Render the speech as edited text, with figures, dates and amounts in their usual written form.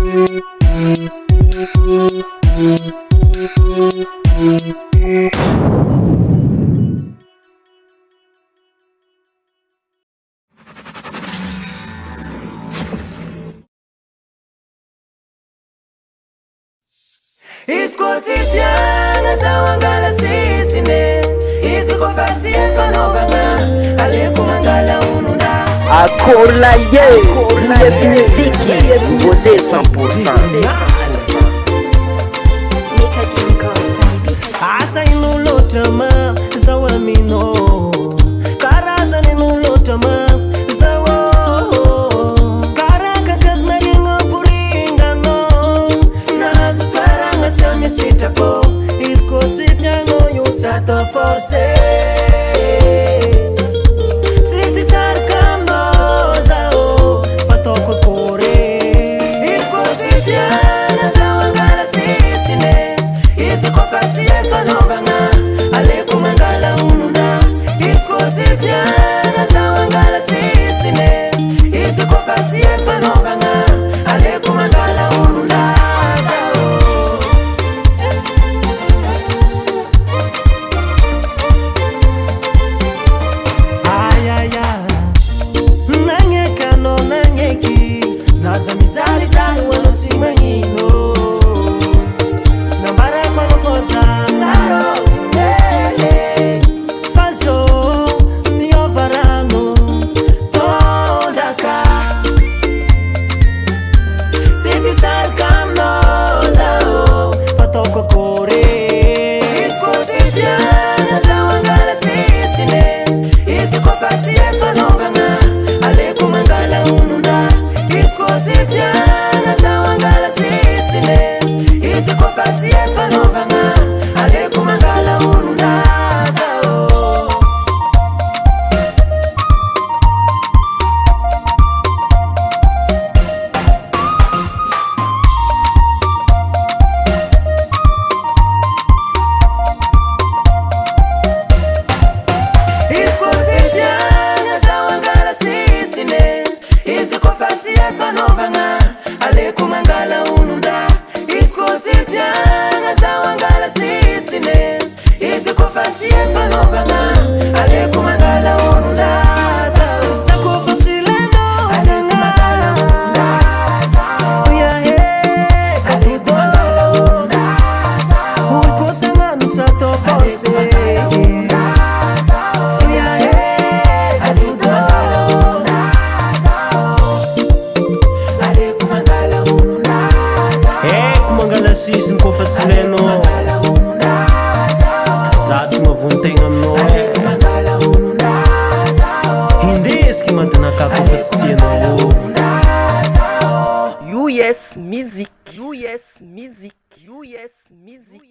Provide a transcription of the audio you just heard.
Izy koa tsy tiana zaho angala sisiny e. Izy koa fa tsy hay fanaovagna aleoko mangala olona. Akola ye, US Music, nouveauté 100%. Asa ino loatra ma zaho aminao Karazany ino loatra ma zaho Karaha kakazo nariagna poringanao Nahazo toeragna tsy amy sitrako Izy koa tsy tianao io tsy atao forcé Tsy ty saraka aminao zaho Fataoko akory Izy koa tsy tiana zaho angala sisiny e. Izy koa fa tsy hay fanaovagna Aleoko mangala olona Izy koa tsy tiana zaho angala sisiny e. Izy koa fa tsy hay fanaovagna Aleoko mangala olona zaho. Ay ay ay Nagneky anao nagneky Naza mijalijaly ho anao tsy magnino Nambarako anao fô za sarotiny eh, Fa zao niova rano tondraka Tsy ty sarika aminao zaho Fataoko akory Izy koa tsy tiana zaho angala sisiny e. Izy koa fa tsy hay fanaovagna Aleoko mangala olona Izy koa tsy tiana zaho angala sisiny e. Izy koa fa tsy hay fanaovagna Aleoko mangala olona zaho. Izy koa tsy tiana zaho angala sisiny e. Izy koa fa tsy hay fanaovagna Aleoko mangala olon-dra Izy koa tsy tiana zaho angala sisiny e. Izy koa fa tsy hay fanaovagna Aleoko mangala olon-dra zaho. Za koa fa tsy ilainao tsy Aleoko mangala olon-dra zaho. Yeah, yeah. Aleoko mangala olon-dra zaho. Olo koa tsy hagnano tsy atao Aleoko forcé. mangala olon-dra zaho. Yeah, yeah. Aleoko mangala olon-dra zaho. Aleoko mangala olon-dra zaho. Haiko mangala sisiny koa fa tsy Aleoko ilainao. mangala olon-dra zaho. Za tsy mahavontegna aminao e. Aleoko mangala olon-dra zaho. Indesiky madinaka koa fa tsy Aleoko mangala tianao. olon-dra zaho. US Music, US Music, US Music.